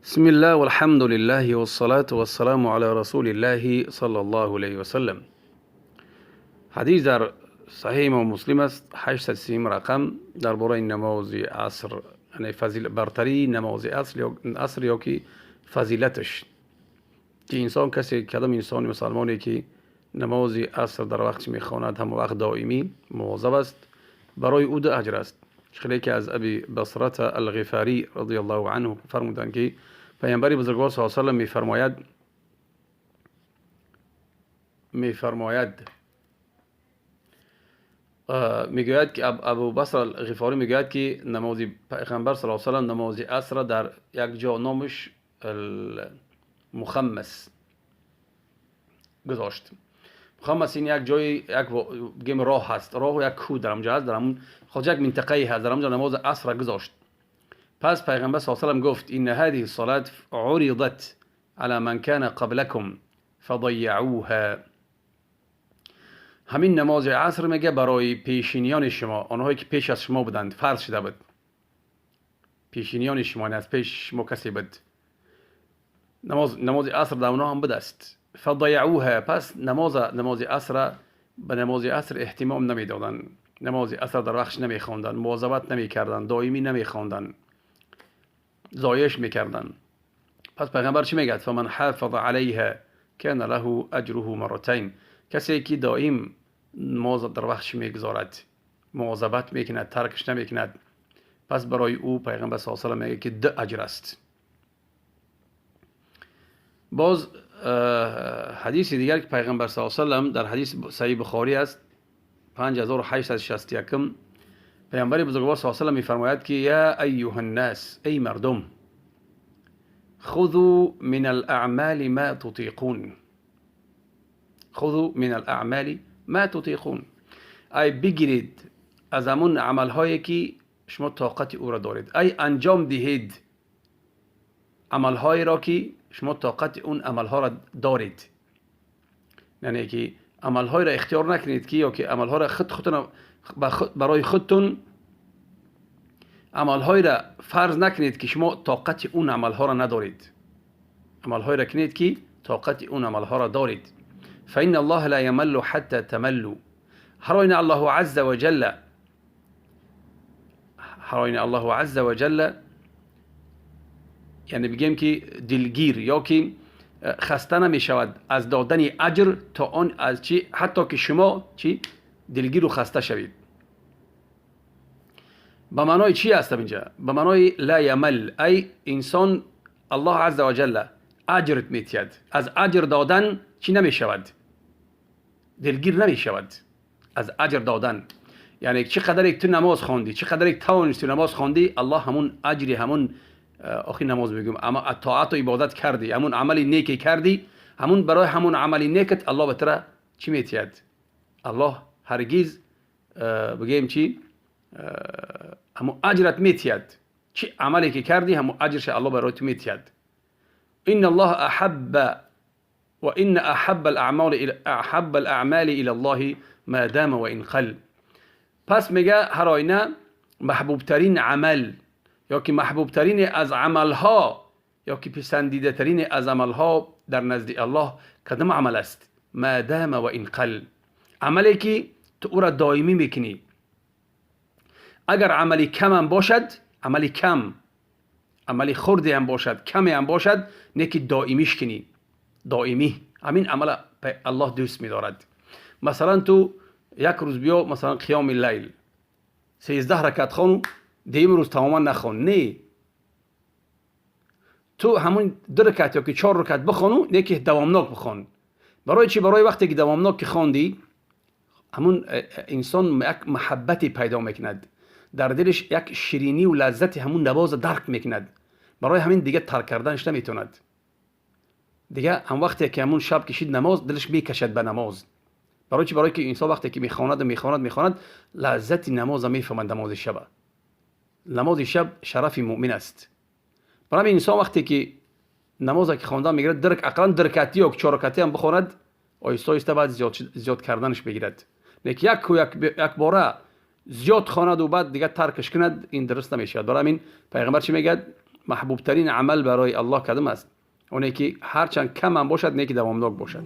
بسم الله والحمد لله والصلاة والسلام على رسول الله صلى الله عليه وسلم. حدیث در صحیح امام مسلم است، 830 رقم، در باره نماز عصر، یعنی فضیل برتری نماز عصر یا که فضیلتش، که انسان کسی کدام انسان مسلمانی که نماز عصر در وقت میخواند، هم وقت دائمی مواظب است، برای او دو اجر است. خیلی که از ابی بصرة الغفاری رضی الله عنه فرمودند که پیامبر بزرگوار صلی الله علیه و سلم میفرماید، میگوید که ابو بصر الغفاری میگوید که نماز پیغمبر صلی الله علیه و سلم نماز عصر در یک جا نامش مخمس گذاشت. مخمس این یک جای، یک بگیم راه هست، راه و یک کوه در اونجا هست، در همون خود یک منطقه هست، در اونجا نماز عصر گذاشت. پس پیغمبر صلی الله علیه و سلم گفت: ان هذه الصلاة عرضت على من كان قبلكم فضيعوها. همین نماز عصر میگه برای پیشینیان شما، آنهایی که پیش از شما بودند، فرض شده بود. پیشینیان شما، یعنی از پیش شما کسی بود، نماز عصر در اونها هم بود است. فضيعوها، پس نماز عصر به نماز عصر اهتمام نمیدادن، نماز عصر در وقتش نمیخواندن، مواظبت نمیکردن، دائمی نمیخواندن، ضایعش میکردن. پس پیغمبر چی میگه؟ فمن حافظ عليها كان له اجره مرتين. کسی که دائم نماز در وقتش میگذارد، مواظبت میکند، ترکش نمیکند، پس برای او پیغمبر صلی الله علیه و میگه که دو اجر است. باز حدیث دیگر که پیغمبر صلی الله علیه و در حدیث صحیح بخاری است، 5861، پیامبر بزرگوار صلی الله علیه و میفرماید که یا ایها الناس، ای مردم، خذوا من الاعمال ما تطيقون، خذوا من الاعمال ما تطيقون، ای بگیرید از همون عملهایی که شما طاقت او را دارید، ای انجام دهید عملهایی را که شما طاقت اون عملها را دارید. یعنی که عملهای را اختیار نکنید که یا که عملها را خود خودتون برای خودتون عملهای را فرض نکنید که شما طاقت اون عملها را ندارید. عملهای را کنید که طاقت اون عملها را دارید. فإن الله لا يمل حتى تملوا. هر آینه الله عز وجل، هر آینه الله عز وجل، یعنی بگیم که دلگیر یا که خسته نمی شود از دادن اجر تا آن از چی؟ حتی که شما چی؟ دلگیر و خسته شوید. به معنای چی است اینجا؟ به معنای لا یمل، ای انسان الله عز وجل اجرت میتید، از اجر دادن چی نمی شود؟ دلگیر نمی شود از اجر دادن. یعنی چه قدر یک تو نماز خواندی، چه قدر یک توانستی نماز خواندی، الله همون اجری، همون آخی نماز بگم، اما طاعت و عبادت کردی، همون عملی نیکی کردی، همون برای همون عملی نیکت الله به تو چی میتید؟ الله هرگز بگیم چی؟ همون اجرت میتید. چی عملی که کردی، همون اجرش الله برای تو میتید. ان الله احب وان احب الاعمال الى الله ما دام وان قل. پس میگه هر آینه محبوب ترین عمل یا که محبوب ترین از عملها یا که پسندیده ترین از عملها در نزد الله کدام عمل است؟ ما دام و ان قل، عملی که تو او را دائمی میکنی. اگر عملی کم هم باشد، عملی کم، عملی خردی هم باشد، کمی هم باشد، نه که دائمیش کنی، دائمی، همین عمل الله دوست میدارد. مثلا تو یک روز بیا مثلا قیام لیل 13 رکعت خون، دیم روز تماما نخون. نه، تو همون دو رکعت یا که چهار رکعت بخونو، نه که دوامناک بخون. برای چی؟ برای وقتی که دوامناک که خواندی، همون انسان یک محبتی پیدا میکند در دلش، یک شیرینی و لذت همون نماز درک میکند. برای همین دیگه ترک کردنش نمیتوند. دیگه هم وقتی که همون شب کشید نماز، دلش میکشد به نماز. برای چی؟ برای که انسان وقتی که میخواند و میخواند میخواند، لذت نماز میفهمند. نماز شب، نماز شب شرف مؤمن است. برای انسان وقتی که نماز که خواندن میگیرد، درک اقلا درکتی یا چهار رکعتی هم بخواند، آیسته آیسته بعد زیاد کردنش بگیرد. نه یک یک باره زیاد خواند و بعد دیگه ترکش کند، این درست نمیشود. برای همین پیغمبر چی میگه؟ Маҳбубтарин амал барои Аллоҳ кадом аст? Оне ки ҳарчанд камам бошад, не ки давомнок бошад.